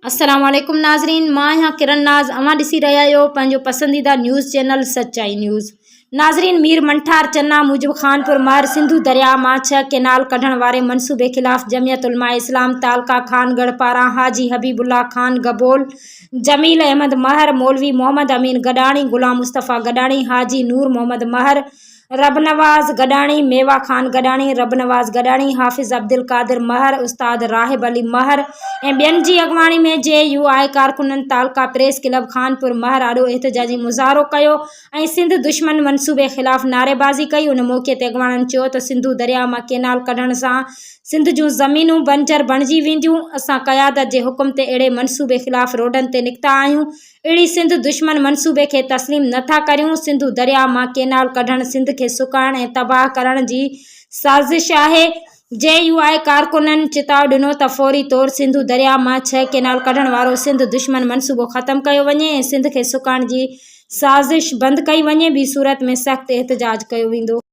السلام عليڪم ناظرين مان آهيان ڪرن ناز اوهان ڏسي رهيا آهيو پنهنجو پسنديده نيوز چينل سچائي نيوز ناظرين مير منٺار چنا موجب خانپور مهر سنڌو درياء مان ڇهه ڪينال ڪڍڻ واري منصوبي خلاف جمعيت علماء اسلام تعلقه خانڳڙهه پاران حاجي حبيب الله خان گبول جميل احمد مهر مولوي محمد امين گڏاڻي غلام مصطفيٰ گڏاڻي حاجي نور محمد مهر ربنواز گڏاڻي، ميوا خان گڏاڻي، ربنواز گڏاڻي، حافظ عبدالقادر مهر، استاد راهب علي مهر ۽ ٻين جي اڳواڻي ۾ جي يو آء ڪارڪنن تعلقه پريس ڪلب خانپور مهر آڏو احتجاجي مظاهرو ڪيو ۽ سنڌ دشمن منصوبي خلاف نعريبازي ڪئي ان موقعي تي اڳواڻن چيو ته سنڌو درياء مان ڪينال ڪڍڻ سان سنڌ جون زمينون بنجر بڻجي وينديون اسان قيادت جي حڪم تي اهڙي منصوبي خلاف روڊن تي نڪتا آهيون اهڙي سنڌ دشمن منصوبي کي تسليم نه ٿا ڪريون، سنڌو درياء مان ڪينال ڪڍڻ سنڌ کي سڪائڻ ۽ تباهه ڪرڻ جي سازش آهي، جي يو آء ڪارڪنن چتاء ڏنو ته فوري طور سنڌو درياء مان ڇهه ڪينال ڪڍڻ وارو سنڌ دشمن منصوبو ختم ڪيو وڃي ۽ سنڌ کي سڪائڻ جي سازش بند ڪئي وڃي، ٻي صورت ۾ سخت احتجاج ڪيو ويندو.